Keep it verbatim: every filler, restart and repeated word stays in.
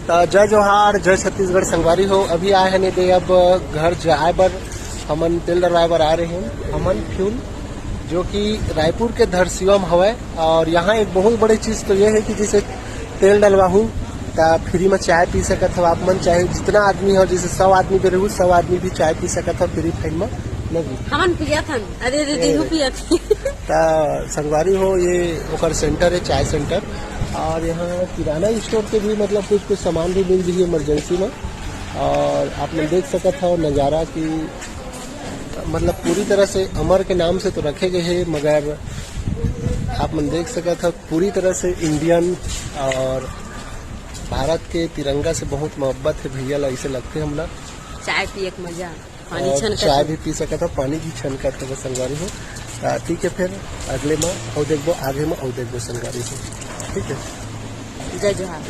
त जय जोहार, जय छत्तीसगढ़ संगवारी हो। अभी आए हन एदे अब घर जाए बर, हमन तेल डलवाए बर आए रहे हन अमन फ्यूल, जो कि रायपुर के धरसीवा म हवय। और यहाँ एक बहुत बड़े चीज तो ये है कि जैसे तेल डलवाहू त फ्री में चाय पी सकत हो आप मन, चाहे जितना आदमी हो, जैसे सौ आदमी भी रहू, सौ आदमी भी चाय पी सकत हो फ्री फाइन में। नहीं हमन पियत हन। अरे रे, ए। देहू पियत ही। त संगवारी हो, ये ओकर सेंटर है, चाय सेंटर। और यहाँ किराना स्टोर के भी मतलब कुछ कुछ सामान भी मिल जाही इमरजेंसी में। और आप मन देख सकत हो नज़ारा कि मतलब पूरी तरह से अमर के नाम से तो रखे गए हैं, मगर आप मन देख सकत हो पूरी तरह से इंडियन और भारत के तिरंगा से बहुत मोहब्बत है भैया ला, ऐसे लगते हमला। चाय पिए के मजा, पानी और छनकत चाय है। भी पी सकत हो, पानी भी छनकत है संगवारी हो। आ, ठीक है, फिर अगले में अउ देखबो, आगे में अउ देखबो संगवारी हो। ठीक है, जय जोहार।